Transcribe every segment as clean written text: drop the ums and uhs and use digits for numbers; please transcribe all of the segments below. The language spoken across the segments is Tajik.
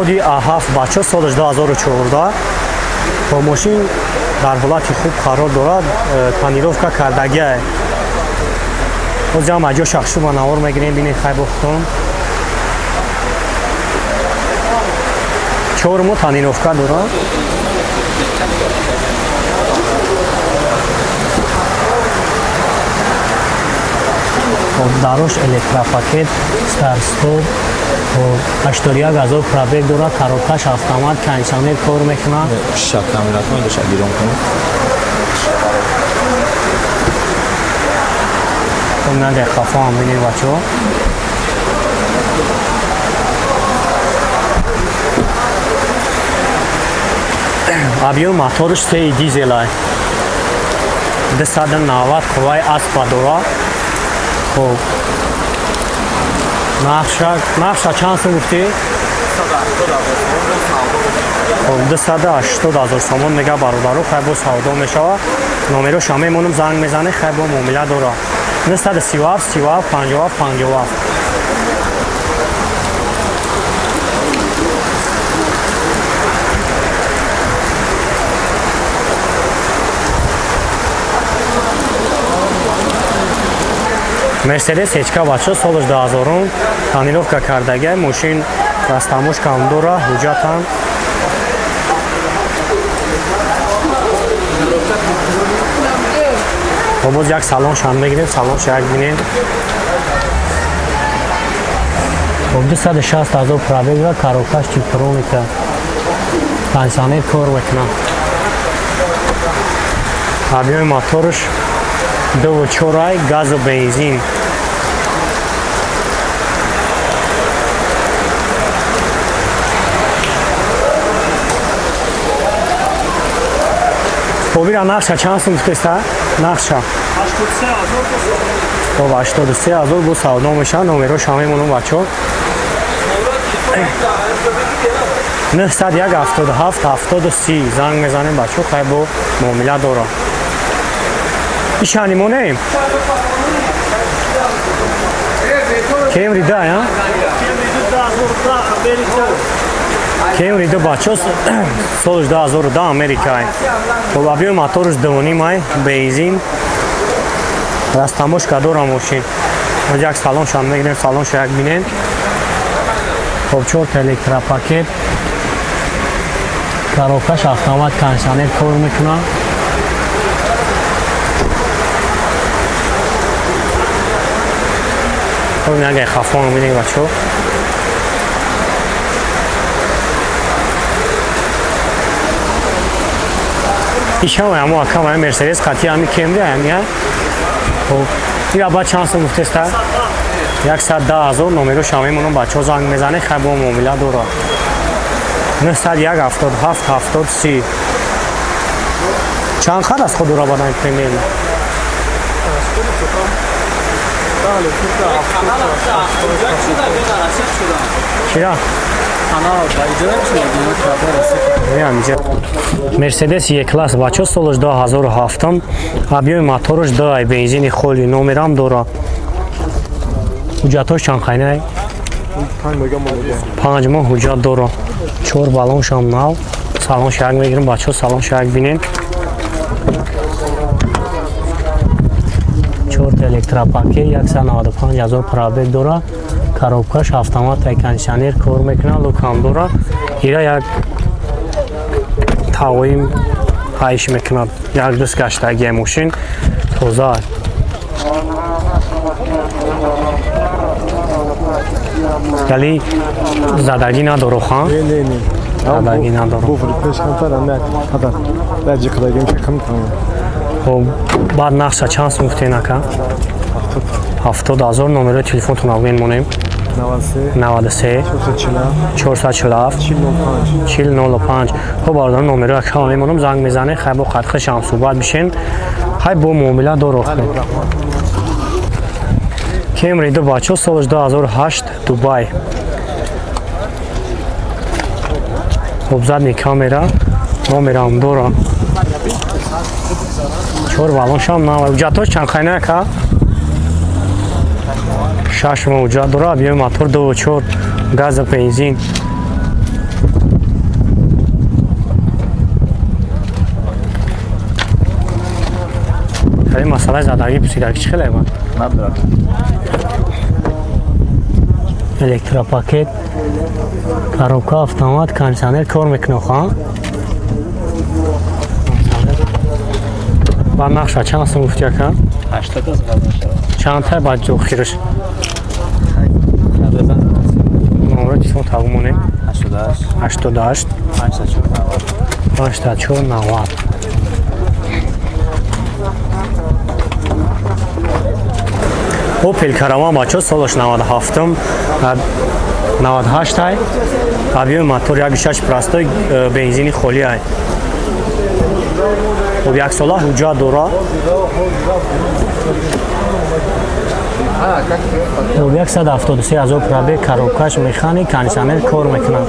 Audi A7 бачо соли 2014 бо мошин дар ҳолати хуб қарор дорад, тонировка кардагиа. Боз ҷам аҷо шахшу ба навор мегирем, бинед хай бохтон. 4 моҳ тонировка дорад. Дарош электропакет, старт-стоп, 81 ҳазор пробег дорад, коробкаш автомат, кондиционер кор мекунад. Наде хафо ҳам бинед бачаҳо. Объём моторш 3 дизелай. 290 қувваи аспа дорад. Хоб нақша чанд сум гуфтӣ? Хоб 280 ҳазор сомон мега бародаро, хай бо савдо мешавад. Номероша мемонам, занг мезанӣ, хай бо муомила дорад. 937 37 57 57. Мерседес ҳечка бачо соли 2000 тонировка кардагия, мошин растамошкам дора, ҳуҷҷатам. Боз як салоншам мегирем, салонша як бинем. 260 ҳазор пробег дора, коробкаш типроника, кондиционер кор мекунад. Объёми моторш 2.4 газу бензин. Бобира нақша чанд сум гуфтеста? Нақша 83 ҳазор бо савдо мешавад. Номерош ҳамемонам бачо. 901 77 70 занг мезанем бачо, хай бо муомила дорам. Ишани монем? Кемри да, я? Кемри да бачо соли 2010 Америкай. Хоб объём моторш 2.5 бензин. Растамошка дора мошин. Як салоншам мегирем, салонша як бинем. Хоб 4 электропакет. Коробкаш автомат, кондиционер кор мекунад. Хоб нагай хафон бинем бачо. Ишам амо акам ай Мерседес қати ами Кемри ами я. Хоб ира ба чанд сум гуфтеста? 110 ҳазор номерош ҳамемонам бачо занг мезанӣ, хай бо муомила дорад. 901 77 70 30. Чанд хар аз худ дора бадан премьер? Чира? Мерседес Е-класс бачо соли 2007 объёми моторш 2 бензини холи номерам дора. Ҳуҷҷатҳош чанд қайнай? 5 моҳ ҳуҷҷат дора. 4 баллоншам нав. Салон шак мегирем бачо, салон шак бинем. 4 электропакет 195 ҳазор пробег дора. Коробкаш автомат, кондиционер кор мекунад, лукам дора. Ира як тавоим ҳайш мекунад. Як дӯст гаштагия мошин тоза. Яли задагӣ надоро хан? Не. Задагӣ надоро. Буфр пеш камтар ам як қадар. Даҷи қадагим кам кам. Хоб баъд нақша чанд сум гуфтен ака? 70 ҳазор. Номерои телефонтон аввен монем. 93 447 4005. Хоб бародарон номерои акама мемонам, занг мезанед, хай бо қадхишам суҳбат бишен, хай бо муомила доро. Кемри ду бачо соли 2008 Дубай. Хоб задни камера, номерам дора. 4 баллоншам нав. Ҳуҷҷатҳош чанд қайна ака? 6 моҳ ҳуҷҷат дора. Объёми мотор 2.4 газа бензин. Хеле масъалаи задагӣ пусидаги чӣ хеле бад? Надорад. Электропакет, коробка, автомат, кондиционер кор мекунад, ха? Ба нақша чанд сум гуфти ака? 80 ҳазор мешавад. Чанд тай баъд охираш? Номро телефон табу монем. 88 88 54 90 54 90. Opel Caravan бачо солаш 97-м 98 ай. Объем мотор 1.6 простой, бензини холи ай. Хоб як сола ҳуҷҷат дора. Хоб 173 ҳазор пробег, коробкаш механик, кондиционер кор мекунад.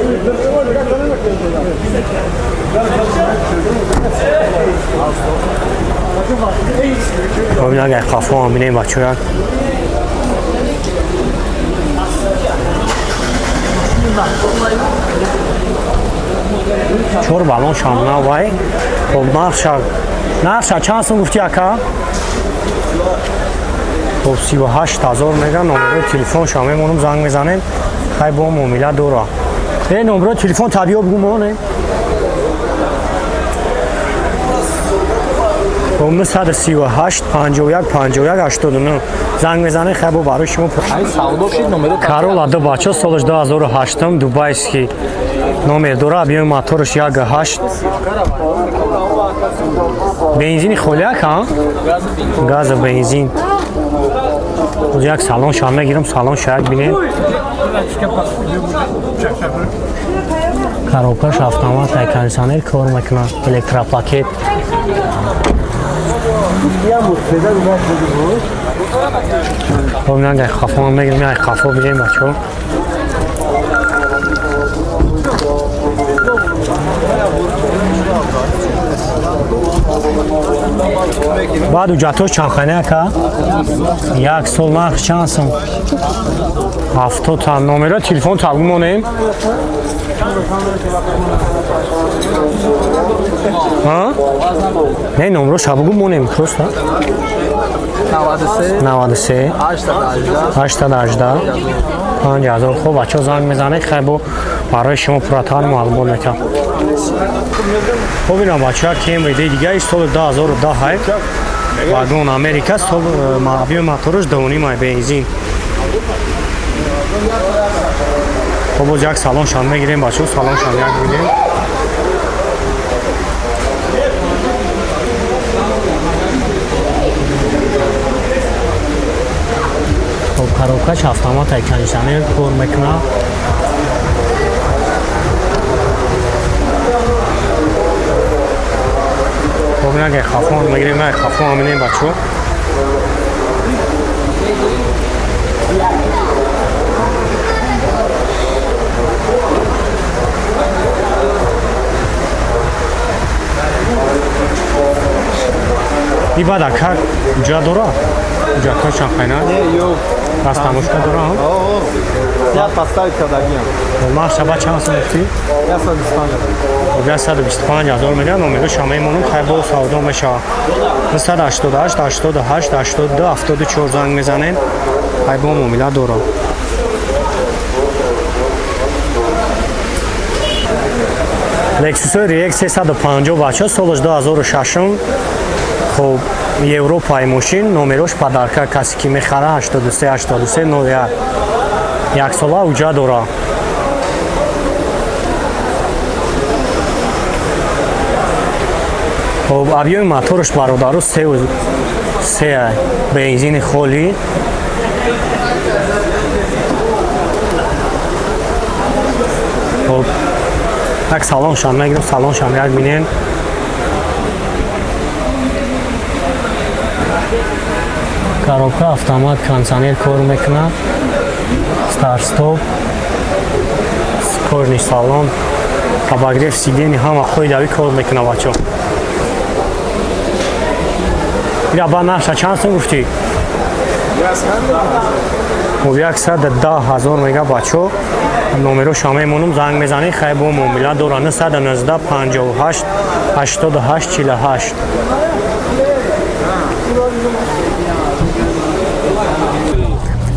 Хоб як қафо ҳам бинем бачо як. Чор баллон шамна вай. Хоб нарша чанд сум гуфти ака? Хоб 38 ҳазор мега. Номерои телефон шама мемонам, занг мезанем. Хай бо муомила дора. Номерои телефон табиё бугу монем. Хоб 938 51 51 89 занг мезанем. Хай бо барои шумо. Карола ду бачо солаш 2008 дубайский номер дора, объем моторш 1.8, бензини холяк, ҳа? Газа бензин. Як салон шам мегирам, салон шаяк бинем. Коробкаш автомат, кондиционер кор мекунад, электропакет. Хоб як қафо мегирам, як қафо бинем бачо. Баъд ҳуҷҷатҳош чандхона ака? Як сол нарх чанд сум? 70 та. Номерои телефон табу монем. Не, номерош табугу монем просто. 93 818 5000. Хоб бачаҳо занг мезанед, хай бо барои шумо пурратар маълумот метиҳам. Хоб инам бачаҳо Camry дигаи соли 2010 ай. Вагон Америка, сол объем мотораш 2.5 ай, бензин. Хоб боз як салон шам мегирем бачаҳо, салон шам як бинем. Хоб коробкаш автомат ай, кондиционер кор мекунад. Хоб як хафон мегирем, як хафон мебинем бачаҳо. И баъд ака ҳуҷҷат дора? Ҳуҷҷатҳо чанд хайна? Растамошка дора? Я поставить кардагиам. Нарх шаба чанд сум гуфтӣ? 125 125 ҳазор мега. Номеро шама мемонам, хай бо савдо мешавад. 988 88 82 74 занг мезанем. Хай бо муомила дора. Lexus RX 350 бача солаш 2006. Хоб Европаи мошин, номерош падарка, касе ки мехара 83 83 01. Як сола ҳуҷҷат дора. Хоб объеми моторш бародару 3.3 бензини холӣ. Хоб як салоншам мегирам, салоншам як бинем. Коробка автомат, кондиционер кор мекунад, старт-стоп, кожный салон, обогрев сидений ҳама қоидави кор мекунад бачо. Ира ба нарша чанд сум гуфтӣ? Хоб 110 ҳазор мега бачо. Номеро шама мемонам, занг мезанед, хай бо муомила дора. 919 58 88 48.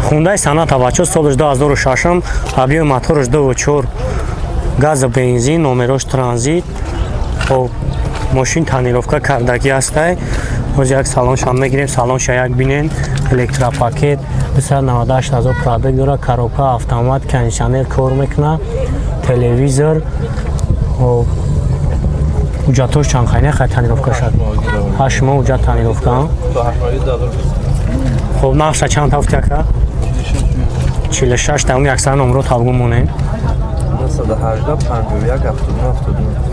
Хундай Соната бачо соли 2006, объёми мотораш 2.4, газ бензин, номерош транзит. Хоб мошин тонировка кардагӣ ҳастай. Ҳозир як салоншам мегирем, салонша як бинен. Электропакет 298 ҳазор пробег дора, коробка автомат, кондитсионер кор мекуна, телевизор. Хоб ҳуҷҷатош чанд хайне хай тонировка шад? 8 моҳ ҳуҷҷат тонировка. Хоб нархша чанд ҳафт яка? 46 тамом 100 номро тавгу монем. 918 51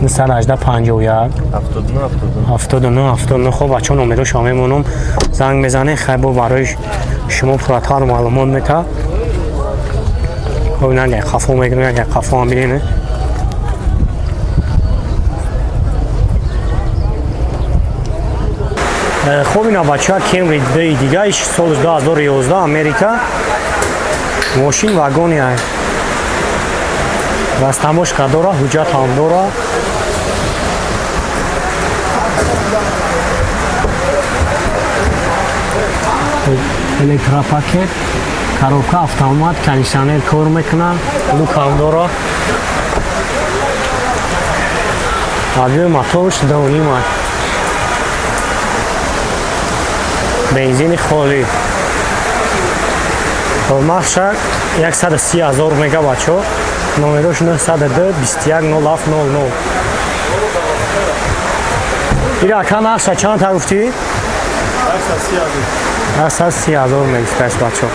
79 918 51 79 79 79. Хоб бачо номеро шумо мемонам, занг мезанед, хай бо барои шумо пурратар маълумот мета. Хоб на қафо мегирем, як қафо ҳам бинем. Хоб ина бача Camry 2 дига соли 2011 Америка. Мошин вагони ай. Растамошка дора, ҳуҷҷат ҳам дора. Электропакет, коробка автомат, кондитсионер кор мекуна, люк ҳам дора. Объёми моторш 2.5. Бензини холӣ. Нархша 130 ҳазор мега бачо. Номерош 902 21 07 00. Ира ака нархша чанд та гуфтӣ? 130 ҳазор мегуфтааст бачо.